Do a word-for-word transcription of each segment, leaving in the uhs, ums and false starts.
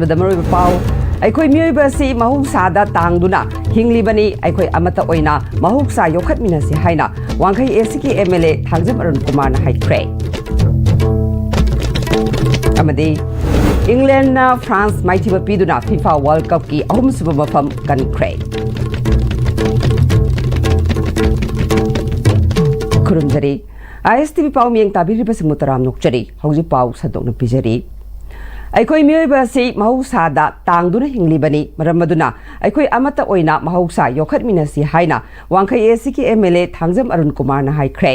ꯃꯔꯨꯑꯣꯏꯕ ꯄꯥꯎ: ꯑꯩꯈꯣꯏ ꯃꯤꯑꯣꯏꯕ ꯑꯁꯤ ꯃꯍꯧꯁꯥꯗ ꯇꯥꯡꯗꯨꯅ ꯍꯤꯡꯂꯤꯕꯅꯤ꯫ ꯑꯩꯈꯣꯏ ꯑꯃꯠꯇ ꯑꯣꯏꯅ ꯃꯍꯧꯁꯥ ꯌꯣꯛꯈꯠꯃꯤꯟꯅꯁꯤ ꯍꯥꯏꯅ ꯋꯥꯡꯈꯩ ꯑꯦꯁꯤꯒꯤ ꯑꯦꯝ ꯑꯦꯜ ꯑꯦ ꯊꯥꯡꯖꯝ ꯑꯔꯨꯟ ꯀꯨꯃꯥꯔꯅ ꯍꯥꯏꯈ꯭ꯔꯦ꯫ ꯑꯃꯗꯤ ꯏꯪꯂꯦꯟꯅ ꯐ꯭ꯔꯥꯟꯁ ꯃꯥꯏꯊꯤꯕ ꯄꯤꯗꯨꯅ ꯐꯤꯐꯥ ꯋꯥꯔꯜ ꯀꯞꯀꯤ ꯑꯍꯨꯝꯁꯨꯕ ꯃꯐꯝ ꯀꯟꯈ꯭ꯔꯦ꯫ ꯈꯨꯔꯨꯝꯖꯔꯤ꯫ ꯑꯥꯏ ꯑꯦꯁ ꯇꯤ ꯚꯤ ꯄꯥꯎ ꯃꯤꯌꯦꯡ ꯇꯥꯕꯤꯔꯤꯕꯁꯤꯡꯕꯨ ꯇꯔꯥꯝꯅ ꯑꯣꯛꯆꯔꯤ꯫ ꯍꯧꯖꯤꯛ ꯄꯥꯎ ꯁꯟꯗꯣꯛꯅ ꯄꯤꯖꯔꯤ꯫ ꯑꯩꯈꯣꯏ ꯃꯤꯑꯣꯏꯕ ꯑꯁꯤ ꯃꯍꯧꯁꯥꯗ ꯇꯥꯡꯗꯨꯅ ꯍꯤꯡꯂꯤꯕꯅꯤ꯫ ꯃꯔꯝ ꯑꯗꯨꯅ ꯑꯩꯈꯣꯏ ꯑꯃꯠꯇ ꯑꯣꯏꯅ ꯃꯍꯧꯁꯥ ꯌꯣꯛꯈꯠꯃꯤꯟꯅꯁꯤ ꯍꯥꯏꯅ ꯋꯥꯡꯈꯩ ꯑꯦꯁꯤꯒꯤ ꯑꯦꯝ ꯑꯦꯜ ꯑꯦ ꯊꯥꯡꯖꯝ ꯑꯔꯨꯟ ꯀꯨꯃꯥꯔꯅ ꯍꯥꯏꯈ꯭ꯔꯦ꯫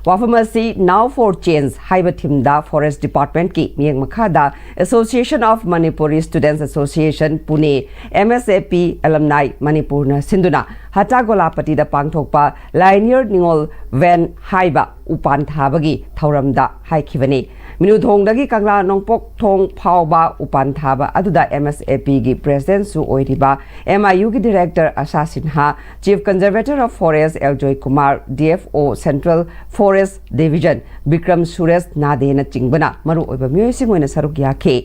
ꯋꯥꯐꯝ ꯑꯁꯤ Now for Change ꯍꯥꯏꯕ ꯊꯤꯝꯗ ꯐꯣꯔꯦꯁ ꯗꯤꯄꯥꯔꯠꯃꯦꯟꯠꯀꯤ ꯃꯤꯠꯌꯦꯡ ꯃꯈꯥꯗ Association of Manipuri Students Association Pune, M S A P ꯑꯦꯂꯝꯅꯥꯏ ꯃꯅꯤꯄꯨꯔꯅ ꯁꯤꯟꯗꯨꯅ ꯍꯇꯥꯒꯣꯂꯥꯄꯇꯤꯗ ꯄꯥꯡꯊꯣꯛꯄ ꯂꯥꯏꯅꯤꯌꯔ ꯅꯤꯉꯣꯜ ꯚꯦꯟ ꯍꯥꯏꯕ ꯎꯄꯥꯟ ꯊꯥꯕꯒꯤ ꯊꯧꯔꯝꯗ ꯍꯥꯏꯈꯤꯕꯅꯤ꯫ ꯃꯤꯅꯨꯊꯣꯡꯗꯒꯤ ꯀꯪꯂꯥ ꯅꯣꯡꯄꯣꯛ ꯊꯣꯡ ꯐꯥꯎꯕ ꯎꯄꯥꯟ ꯊꯥꯕ ꯑꯗꯨꯗ ꯑꯦꯝ ꯑꯦꯁ ꯑꯦ ꯄꯤꯒꯤ ꯄ꯭ꯔꯦꯁꯤꯗꯦꯟꯠꯁꯨ ꯑꯣꯏꯔꯤꯕ ꯑꯦꯝ ꯑꯥꯏ ꯌꯨꯒꯤ director Asha Sinha, chief conservator of forest Elzoy Kumar, D F O central forest division Bikram Suresh ꯅꯥꯗꯦꯅꯆꯤꯡꯕꯅ ꯃꯔꯨꯑꯣꯏꯕ ꯃꯤꯑꯣꯏꯁꯤꯡ ꯑꯣꯏꯅ ꯁꯔꯨꯛ ꯌꯥꯈꯤ꯫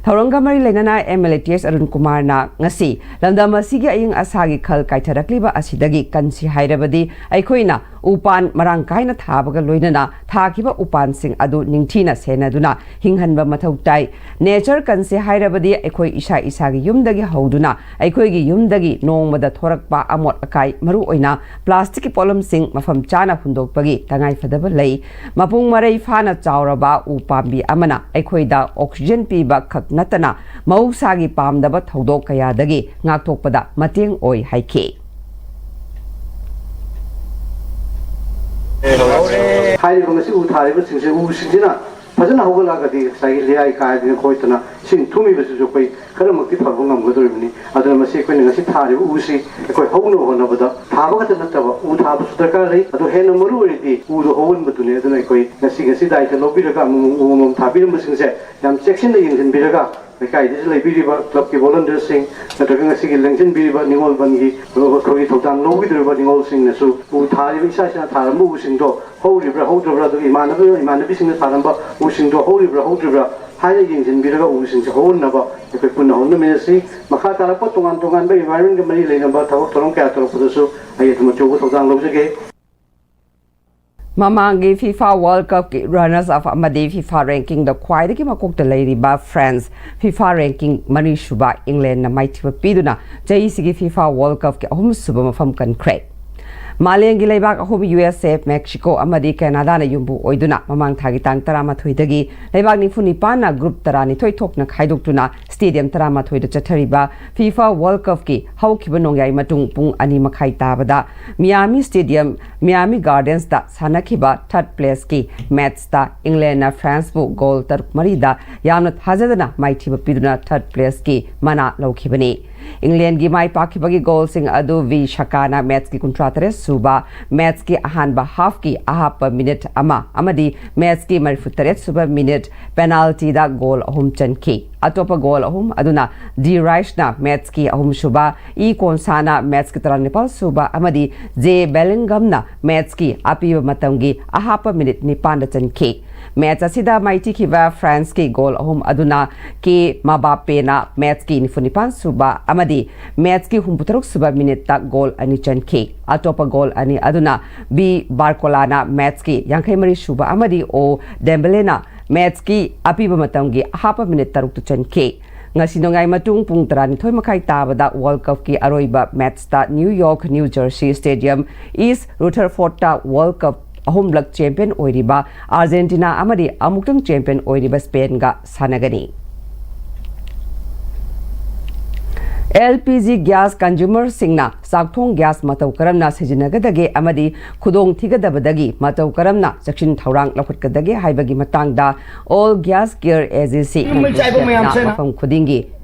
ꯊꯧꯔꯝꯒ ꯃꯔꯤ ꯂꯩꯅꯅ M L A T S Arun ꯀꯨꯃꯥꯔꯅ ꯉꯁꯤ ꯂꯝꯗꯝ ꯑꯁꯤꯒꯤ ꯑꯏꯪ ꯑꯁꯥꯒꯤ ꯈꯜ ꯀꯥꯏꯊꯔꯛꯂꯤꯕ ꯑꯁꯤꯗꯒꯤ ꯀꯟꯁꯤ ꯍꯥꯏꯔꯕꯗꯤ ꯑꯩꯈꯣꯏꯅ ꯎꯄꯥꯟ ꯃꯔꯥꯡ ꯀꯥꯏꯅ ꯊꯥꯕꯒ ꯂꯣꯏꯅꯅ ꯊꯥꯈꯤꯕ ꯎꯄꯥꯟꯁꯤꯡ ꯑꯗꯨ ꯅꯤꯡꯊꯤꯅ ꯁꯦꯟꯅꯗꯨꯅ ꯍꯤꯡꯍꯟꯕ ꯃꯊꯧ ꯇꯥꯏ꯫ ꯅꯦꯆꯔ ꯀꯟꯁꯤ ꯍꯥꯏꯔꯕꯗꯤ ꯑꯩꯈꯣꯏ ꯏꯁꯥ ꯏꯁꯥꯒꯤ ꯌꯨꯝꯗꯒꯤ ꯍꯧꯗꯨꯅ ꯑꯩꯈꯣꯏꯒꯤ ꯌꯨꯝꯗꯒꯤ ꯅꯣꯡꯃꯗ ꯊꯣꯔꯛꯄ ꯑꯃꯣꯠ ꯑꯀꯥꯏ, ꯃꯔꯨꯑꯣꯏꯅ ꯄ꯭ꯂꯥꯁꯇꯤꯛꯀꯤ ꯄꯣꯠꯂꯝꯁꯤꯡ ꯃꯐꯝ ꯆꯥꯅ ꯍꯨꯟꯗꯣꯛꯄꯒꯤ ꯇꯉꯥꯏꯐꯗꯕ ꯂꯩ꯫ ꯃꯄꯨꯡ ꯃꯔꯩ ꯐꯥꯅ ꯆꯥꯎꯔꯕ ꯎ ꯄꯥꯝꯕꯤ ꯑꯃꯅ ꯑꯩꯈꯣꯏꯗ ꯑꯣꯛꯁꯤꯖꯦꯟ ꯄꯤꯕ ꯈꯛ ꯅꯠꯇꯅ ꯃꯍꯧꯁꯥꯒꯤ ꯄꯥꯝꯗꯕ ꯊꯧꯗꯣꯛ ꯀꯌꯥꯗꯒꯤ ꯉꯥꯛꯊꯣꯛꯄꯗ ꯃꯇꯦꯡ ꯑꯣꯏ ꯍꯥꯏꯈꯤ꯫ ꯍꯥꯏꯔꯤꯕ ꯉꯁꯤ ꯎ ꯊꯥꯔꯤꯕꯁꯤꯡꯁꯦ, ꯎꯁꯤꯡꯁꯤꯅ ꯐꯖꯅ ꯍꯧꯒꯠꯂꯛꯑꯒꯗꯤ ꯉꯁꯥꯏꯒꯤ ꯂꯩꯌꯥꯏ ꯀꯥꯏꯗꯅ ꯈꯣꯏꯗꯅ ꯏꯁꯤꯡ ꯊꯨꯝꯃꯤꯕꯁꯤꯁꯨ ꯑꯩꯈꯣꯏ ꯈꯔꯃꯛꯇꯤ ꯐꯕ ꯉꯝꯒꯗꯧꯔꯤꯕꯅꯤ꯫ ꯑꯗꯨꯅ ꯃꯁꯤ ꯑꯩꯈꯣꯏꯅ ꯉꯁꯤ ꯊꯥꯔꯤꯕ ꯎꯁꯤ ꯑꯩꯈꯣꯏ ꯍꯧꯅꯕ ꯍꯣꯠꯅꯕꯗ ꯊꯥꯕ ꯈꯛꯇ ꯅꯠꯇꯕ ꯎ ꯊꯥꯕꯁꯨ ꯗꯔꯀꯥꯔ ꯂꯩ꯫ ꯑꯗꯣ ꯍꯦꯟꯅ ꯃꯔꯨ ꯑꯣꯏꯔꯤꯗꯤ ꯎꯗꯣ ꯍꯧꯍꯟꯕꯗꯨꯅꯤ꯫ ꯑꯗꯨꯅ ꯑꯩꯈꯣꯏ ꯉꯁꯤ, ꯉꯁꯤ ꯗꯥꯏꯇ ꯂꯧꯕꯤꯔꯒ ꯑꯃꯃꯝ ꯎ ꯑꯃꯃꯝ ꯊꯥꯕꯤꯔꯝꯕꯁꯤꯡꯁꯦ ꯌꯥꯝ ꯆꯦꯛꯁꯤꯟꯅ ꯌꯦꯡꯁꯤꯟꯕꯤꯔꯒ, ꯂꯩꯀꯥꯏꯗꯁꯨ ꯂꯩꯕꯤꯔꯤꯕ ꯀ꯭ꯂꯕꯀꯤ ꯚꯣꯂꯟꯇꯤꯌꯔꯁꯤꯡ ꯅꯠꯇ꯭ꯔꯒ ꯉꯁꯤꯒꯤ ꯂꯦꯡꯁꯤꯟꯕꯤꯔꯤꯕ ꯅꯤꯉꯣꯜ ꯕꯟꯒꯤ ꯑꯩꯈꯣꯏꯒꯤ ꯊꯧꯗꯥꯡ ꯂꯧꯕꯤꯗꯧꯔꯤꯕ ꯅꯤꯉꯣꯜꯁꯤꯡꯅꯁꯨ ꯎ ꯊꯥꯔꯤꯕ, ꯏꯁꯥ ꯏꯁꯥꯅ ꯊꯥꯔꯝꯕ ꯎꯁꯤꯡꯗꯣ ꯍꯧꯔꯤꯕ꯭ꯔꯥ ꯍꯧꯗ꯭ꯔꯕ꯭ꯔꯥ, ꯑꯗꯨꯒ ꯏꯃꯥꯟꯅꯕ, ꯏꯃꯥꯟꯅꯕꯤꯁꯤꯡꯅ ꯊꯥꯔꯝꯕ ꯎꯁꯤꯡꯗꯣ ꯍꯧꯔꯤꯕ꯭ꯔꯥ ꯍꯧꯗ꯭ꯔꯤꯕ꯭ꯔꯥ, ꯍꯥꯏꯅ ꯌꯦꯡꯁꯤꯟꯕꯤꯔꯒ ꯎꯁꯤꯡꯁꯦ ꯍꯧꯍꯟꯅꯕ ꯑꯩꯈꯣꯏ ꯄꯨꯟꯅ ꯍꯣꯠꯅꯃꯤꯟꯅꯁꯤ꯫ ꯃꯈꯥ ꯇꯥꯔꯛꯄ ꯇꯣꯉꯥꯟ ꯇꯣꯉꯥꯟꯕ environment ꯀ ꯃꯔꯤ ꯂꯩꯅꯕ ꯊꯕꯛ ꯊꯧꯔꯝ ꯀꯌꯥ ꯇꯧꯔꯛꯄꯗꯁꯨ ꯑꯩ ꯑꯗꯨꯝ ꯑꯆꯧꯕ ꯊꯧꯗꯥꯡ ꯂꯧꯖꯒꯦ꯫ ꯃꯃꯥꯡꯒꯤ FIFA World Cup ꯀꯤ runners up ꯑꯃꯗꯤ FIFA ranking ꯗ ꯈ꯭ꯋꯥꯏꯗꯒꯤ ꯃꯀꯣꯛꯇ ꯂꯩꯔꯤꯕ France, FIFA ranking ꯃꯔꯤꯁꯨꯕ England ꯅ ꯃꯥꯏꯊꯤꯕ ꯄꯤꯗꯨꯅ ꯆꯍꯤꯁꯤꯒꯤ FIFA World Cup ꯀꯤ ꯑꯍꯨꯝꯁꯨꯕ ꯃꯐꯝ ꯀꯟꯈ꯭ꯔꯦ꯫ ꯃꯥꯂꯦꯝꯒꯤ ꯂꯩꯕꯥꯛ ꯑꯍꯨꯝ, USA, Mexico ꯑꯃꯗꯤ Canada ꯅ ꯌꯨꯝꯕꯨ ꯑꯣꯏꯗꯨꯅ ꯃꯃꯥꯡ ꯊꯥꯒꯤ ꯇꯥꯡ ꯇꯔꯥꯃꯥꯊꯣꯏꯗꯒꯤ ꯂꯩꯕꯥꯛ ꯅꯤꯐꯨ ꯅꯤꯄꯥꯟꯅ group ꯇꯔꯥꯅꯤꯊꯣꯏ ꯊꯣꯛꯅ ꯈꯥꯏꯗꯣꯛꯇꯨꯅ stadium ꯇꯔꯥꯃꯥꯊꯣꯏꯗ ꯆꯠꯊꯔꯤꯕ FIFA World Cup ꯀꯤ ꯍꯧꯈꯤꯕ ꯅꯣꯡꯌꯥꯏ ꯃꯇꯨꯡ ꯄꯨꯡ ꯑꯅꯤ ꯃꯈꯥꯏ ꯇꯥꯕꯗ Miami Stadium, Miami Gardens ꯇ ꯁꯥꯟꯅꯈꯤꯕ third place ꯀꯤ match ꯇ England ꯅ France ꯕꯨ goal ꯇꯔꯨꯛ ꯃꯔꯤꯗ ꯌꯥꯝꯅ ꯊꯥꯖꯗꯅ ꯃꯥꯏꯊꯤꯕ ꯄꯤꯗꯨꯅ third place ꯀꯤ ꯃꯅꯥ ꯂꯧꯈꯤꯕꯅꯤ꯫ England ꯒꯤ ꯃꯥꯏ ꯄꯥꯛꯈꯤꯕꯒꯤ goal ꯁꯤꯡ ꯑꯗꯨ V Sakha ꯅ match ꯀꯤ ꯀꯨꯟꯊ꯭ꯔꯥ ꯇꯔꯦꯠ ꯁꯨꯕ, match ꯀꯤ ꯑꯍꯥꯟꯕ half ꯀꯤ ꯑꯍꯥꯞꯄ minute ꯑꯃ ꯑꯃꯗꯤ match ꯀꯤ ꯃꯔꯤꯐꯨ ꯇꯔꯦꯠ ꯁꯨꯕ minute penalty ꯗ goal ꯑꯍꯨꯝ ꯆꯟꯈꯤ꯫ ꯑꯇꯣꯞꯄ goal ꯑꯍꯨꯝ ꯑꯗꯨꯅ D Rice ꯅ match ꯀꯤ ꯑꯍꯨꯝꯁꯨꯕ, E Konsa ꯅ match ꯀꯤ ꯇꯔꯥꯅꯤꯄꯥꯜ ꯁꯨꯕ ꯑꯃꯗꯤ Jude Bellingham ꯅ match ꯀꯤ ꯑꯄꯤꯕ ꯃꯇꯝꯒꯤ ꯑꯍꯥꯞꯄ minute ꯅꯤꯄꯥꯟꯗ ꯆꯟꯈꯤ꯫ Match ꯑꯁꯤꯗ ꯃꯥꯏꯊꯤꯈꯤꯕ France ꯀꯤ goal ꯑꯍꯨꯝ ꯑꯗꯨꯅ K Mbappe ꯅ match ꯀꯤ ꯅꯤꯐꯨ ꯅꯤꯄꯥꯟ ꯁꯨꯕ ꯑꯃꯗꯤ match ꯀꯤ ꯍꯨꯝꯐꯨ ꯇꯔꯨꯛ ꯁꯨꯕ minute ꯇ goal ꯑꯅꯤ ꯆꯟꯈꯤ꯫ ꯑꯇꯣꯞꯄ goal ꯑꯅꯤ ꯑꯗꯨꯅ B Barcola ꯅ match ꯀꯤ ꯌꯥꯡꯈꯩ ꯃꯔꯤ ꯁꯨꯕ ꯑꯃꯗꯤ O Dembélé ꯅ match ꯀꯤ ꯑꯄꯤꯕ ꯃꯇꯝꯒꯤ ꯑꯍꯥꯞꯄ minute ꯇꯔꯨꯛꯇ ꯆꯟꯈꯤ꯫ ꯉꯁꯤ ꯅꯣꯡꯌꯥꯏ ꯃꯇꯨꯡ ꯄꯨꯡ ꯇꯔꯥꯅꯤꯊꯣꯏ ꯃꯈꯥꯏ ꯇꯥꯕꯗ World Cup ꯀꯤ ꯑꯔꯣꯏꯕ match ꯇ New York, New Jersey Stadium, East Rutherford ꯇ World Cup ꯑꯍꯨꯝꯂꯛ champion ꯑꯣꯏꯔꯤꯕ Argentina ꯑꯃꯗꯤ ꯑꯃꯨꯛꯇꯪ champion ꯑꯣꯏꯔꯤꯕ Spain ꯒ ꯁꯥꯟꯅꯒꯅꯤ꯫ LPG gas consumer ꯁꯤꯡꯅ ꯆꯥꯛꯊꯣꯡ gas ꯃꯇꯧ ꯀꯔꯝꯅ ꯁꯤꯖꯤꯟꯅꯒꯗꯒꯦ ꯑꯃꯗꯤ ꯈꯨꯗꯣꯡ ꯊꯤꯒꯗꯕꯗꯒꯤ ꯃꯇꯧ ꯀꯔꯝꯅ ꯆꯦꯛꯁꯤꯟ ꯊꯧꯔꯥꯡ ꯂꯧꯈꯠꯀꯗꯒꯦ ꯍꯥꯏꯕꯒꯤ ꯃꯇꯥꯡꯗ All Gas Care Agency ꯃꯐꯝ ꯈꯨꯗꯤꯡꯒꯤ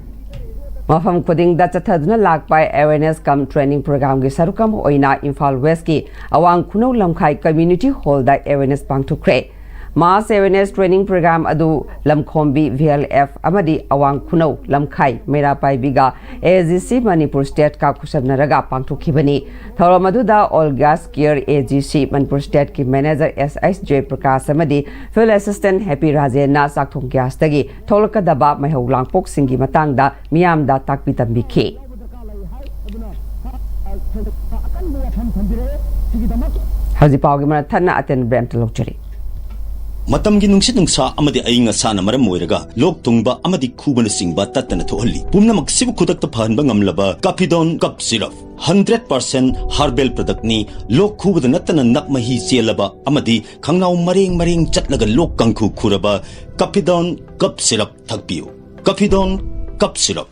ꯃꯐꯝ ꯈꯨꯗꯤꯡꯗ ꯆꯠꯊꯗꯨꯅ ꯂꯥꯛꯄ awareness cum training program ꯒꯤ ꯁꯔꯨꯛ ꯑꯃ ꯑꯣꯏꯅ ꯏꯝꯐꯥꯜ West ꯀꯤ ꯑꯋꯥꯡ ꯈꯨꯅꯧ ꯂꯝꯈꯥꯏ Community Hall ꯗ awareness ꯄꯥꯡꯊꯣꯛꯈ꯭ꯔꯦ꯫ Mass Awareness Training Program ꯑꯗꯨ ꯂꯝꯈꯣꯝꯕꯤ V L F ꯑꯃꯗꯤ ꯑꯋꯥꯡ ꯈꯨꯅꯧ, ꯂꯝꯈꯥꯏ, ꯃꯩꯔꯥ ꯄꯥꯏꯕꯤꯒ A G C ꯃꯅꯤꯄꯨꯔ ꯁ꯭ꯇꯦꯠꯀ ꯈꯨꯠꯁꯝꯅꯔꯒ ꯄꯥꯡꯊꯣꯛꯈꯤꯕꯅꯤ꯫ ꯊꯧꯔꯝ ꯑꯗꯨꯗ All Gas Care A G C Manipur ꯁ꯭ꯇꯦꯠꯀꯤ manager S H J Prakash ꯑꯃꯗꯤ Field Assistant Happy ꯔꯥꯖꯦꯟꯅ ꯆꯥꯛꯊꯣꯡ ꯒ꯭ꯌꯥꯁꯇꯒꯤ ꯊꯣꯛꯂꯛꯀꯗꯕ ꯃꯩꯍꯧ ꯂꯥꯡꯄꯣꯛꯁꯤꯡꯒꯤ ꯃꯇꯥꯡꯗ ꯃꯤꯌꯥꯝꯗ ꯇꯥꯛꯄꯤ ꯇꯝꯕꯤꯈꯤ꯫ ꯍꯧꯖꯤꯛ ꯄꯥꯎꯒꯤ ꯃꯔꯛ ꯊꯠꯅ ꯑꯇꯦꯟ ꯕ꯭ꯔꯦꯝꯇ ꯂꯧꯖꯔꯤ꯫ ꯃꯇꯝꯒꯤ ꯅꯨꯡꯁꯤꯠ ꯅꯨꯡꯁꯥ ꯑꯃꯗꯤ ꯑꯏꯪ ꯑꯁꯥꯅ ꯃꯔꯝ ꯑꯣꯏꯔꯒ ꯂꯣꯛ ꯊꯨꯡꯕ ꯑꯃꯗꯤ ꯈꯨꯕꯅꯆꯤꯡꯕ ꯇꯠꯇꯅ ꯊꯣꯛꯍꯜꯂꯤ꯫ ꯄꯨꯝꯅꯃꯛꯁꯤꯕꯨ ꯈꯨꯗꯛꯇ ꯐꯍꯟꯕ ꯉꯝꯂꯕ ꯀꯥꯐꯤꯗꯣꯟ cough syrup, hundred percent herbal product. ꯂꯣꯛ ꯈꯨꯕꯗ ꯅꯠꯇꯅ ꯅꯞ ꯃꯍꯤ ꯆꯦꯜꯂꯕ ꯑꯃꯗꯤ ꯈꯪꯅꯥꯎ ꯃꯔꯦꯡ ꯃꯔꯦꯡ ꯆꯠꯂꯒ ꯂꯣꯛ ꯀꯥꯡꯈꯨ ꯈꯨꯔꯕ ꯀꯥꯐꯤꯗꯣꯟ ꯀꯞ ꯁꯤꯔꯞ ꯊꯛꯄꯤꯌꯨ꯫ ꯀꯥꯐꯤꯗꯣꯟ cough syrup.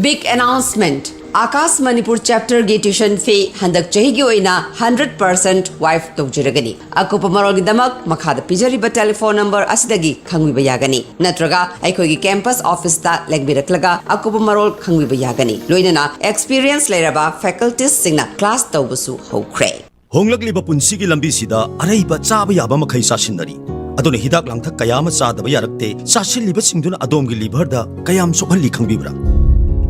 Big announcement! Aakash Manipur ꯆꯦꯞꯇꯔꯒꯤ ꯇ꯭ꯌꯨꯁꯟ ꯐꯤ ꯍꯟꯗꯛ ꯆꯍꯤꯒꯤ ꯑꯣꯏꯅ ꯍꯟꯗ꯭ꯔꯦꯠ ꯄꯥꯔꯁꯦꯟ ꯋꯥꯏꯞ ꯇꯧꯖꯔꯒꯅꯤ꯫ ꯑꯀꯨꯞꯄ ꯃꯔꯣꯜꯒꯤꯗꯃꯛ ꯃꯈꯥꯗ ꯄꯤꯖꯔꯤꯕ ꯇꯦꯂꯤꯐꯣꯟ ꯅꯝꯕꯔ ꯑꯁꯤꯗꯒꯤ ꯈꯪꯕꯤꯕ ꯌꯥꯒꯅꯤ, ꯅꯠꯇ꯭ꯔꯒ ꯑꯩꯈꯣꯏꯒꯤ ꯀꯦꯝꯄꯁ ꯑꯣꯐꯤꯁꯇ ꯂꯦꯡꯕꯤꯔꯛꯂꯒ ꯑꯀꯨꯞꯄ ꯃꯔꯣꯜ ꯈꯪꯕꯤꯕ ꯌꯥꯒꯅꯤ꯫ ꯂꯣꯏꯅꯅ ꯑꯦꯛꯁꯄꯤꯔꯤꯌꯦꯟꯁ ꯂꯩꯔꯕ ꯐꯦꯀꯜꯇꯤꯁꯁꯤꯡꯅ ꯀ꯭ꯂꯥꯁ ꯇꯧꯕꯁꯨ ꯍꯧꯈ꯭ꯔꯦ꯫ ꯍꯣꯡꯂꯛꯂꯤꯕ ꯄꯨꯟꯁꯤꯒꯤ ꯂꯝꯕꯤꯁꯤꯗ ꯑꯔꯩꯕ ꯆꯥꯕ ꯌꯥꯕ ꯃꯈꯩ ꯆꯥꯁꯤꯟꯅꯔꯤ꯫ ꯑꯗꯨꯅ ꯍꯤꯗꯥꯛ ꯂꯥꯡꯊꯛ ꯀꯌꯥ ꯑꯃ ꯆꯥꯗꯕ ꯌꯥꯔꯛꯇꯦ꯫ ꯆꯥꯁꯤꯜꯂꯤꯕꯁꯤꯡꯗꯨꯅ ꯑꯗꯣꯝꯒꯤ ꯂꯤꯚꯔꯗ ꯀꯌꯥꯝ ꯁꯣꯛꯍꯜꯂꯤ ꯈꯪꯕꯤꯕ꯭ꯔꯥ?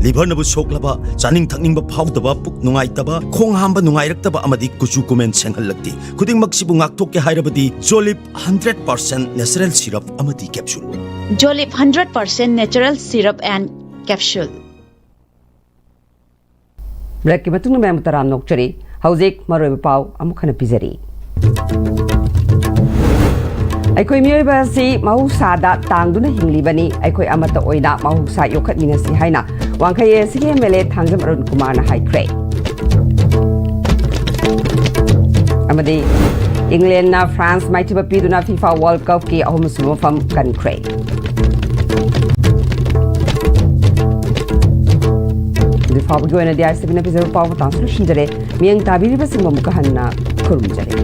ꯂꯤꯚꯔꯅꯕꯨ ꯁꯣꯛꯂꯕ, ꯆꯥꯅꯤꯡ ꯊꯛꯅꯤꯡꯕ ꯐꯥꯎꯗꯕ, ꯄꯨꯛ ꯅꯨꯡꯉꯥꯏꯇꯕ, ꯈꯣꯡ ꯍꯥꯝꯕ ꯅꯨꯡꯉꯥꯏꯔꯛꯇꯕ ꯑꯃꯗꯤ ꯀꯨꯆꯨ ꯀꯨꯃꯦꯟ ꯁꯦꯡꯍꯜꯂꯛꯇꯦ꯫ ꯈꯨꯗꯤꯡꯃꯛꯁꯤꯕꯨ ꯉꯥꯛꯊꯣꯛꯀꯦ ꯍꯥꯏꯔꯕꯗꯤ ꯖꯣꯂꯤꯞ ꯍꯟꯗ꯭ꯔꯦꯠ ꯄꯥꯔꯁꯦꯟ ꯅꯦꯆꯔꯦꯜ ꯁꯤꯔꯞ ꯑꯃꯗꯤ capsule. Jolip hundred percent natural syrup and capsule. ꯕ꯭ꯔꯦꯛꯀꯤ ꯃꯇꯨꯡꯗ ꯃꯌꯥꯝꯕꯨ ꯇꯔꯥꯝꯅ ꯑꯣꯛꯆꯔꯤ꯫ ꯍꯧꯖꯤꯛ ꯃꯔꯨꯑꯣꯏꯕ ꯄꯥꯎ ꯑꯃꯨꯛ ꯍꯟꯅ ꯄꯤꯖꯔꯤ꯫ ꯑꯩꯈꯣꯏ ꯃꯤꯑꯣꯏꯕ ꯑꯁꯤ ꯃꯍꯧꯁꯥꯗ ꯇꯥꯡꯗꯨꯅ ꯍꯤꯡꯂꯤꯕꯅꯤ꯫ ꯑꯩꯈꯣꯏ ꯑꯃꯠꯇ ꯑꯣꯏꯅ ꯃꯍꯧꯁꯥ ꯌꯣꯛꯈꯠꯃꯤꯟꯅꯁꯤ ꯍꯥꯏꯅ ꯋꯥꯡꯈꯩ ꯑꯦ ꯁꯤꯒꯤ M L A Thangjam Arun ꯀꯨꯃꯥꯔꯅ ꯍꯥꯏꯈ꯭ꯔꯦ꯫ ꯑꯃꯗꯤ ꯏꯪꯂꯦꯟꯅ ꯐ꯭ꯔꯥꯟꯁ ꯃꯥꯏꯊꯤꯕ ꯄꯤꯗꯨꯅ FIFA World Cupꯀꯤ ꯑꯍꯨꯝꯁꯨꯕ ꯃꯐꯝ ꯀꯟꯈ꯭ꯔꯦ꯫ ꯍꯧꯖꯤꯛ ꯐꯥꯎꯕꯒꯤ ꯑꯣꯏꯅꯗꯤ ꯑꯥꯏ ꯁꯤ ꯕꯤꯅ ꯄꯤꯖꯕ ꯄꯥꯎ ꯃꯇꯥꯡꯁꯨ ꯂꯣꯏꯁꯤꯟꯖꯔꯦ꯫ ꯃꯤꯠꯌꯦꯡ ꯇꯥꯕꯤꯔꯤꯕꯁꯤꯡꯕꯨ ꯑꯃꯨꯛꯀ ꯍꯟꯅ ꯈꯨꯔꯨꯝꯖꯔꯤ꯫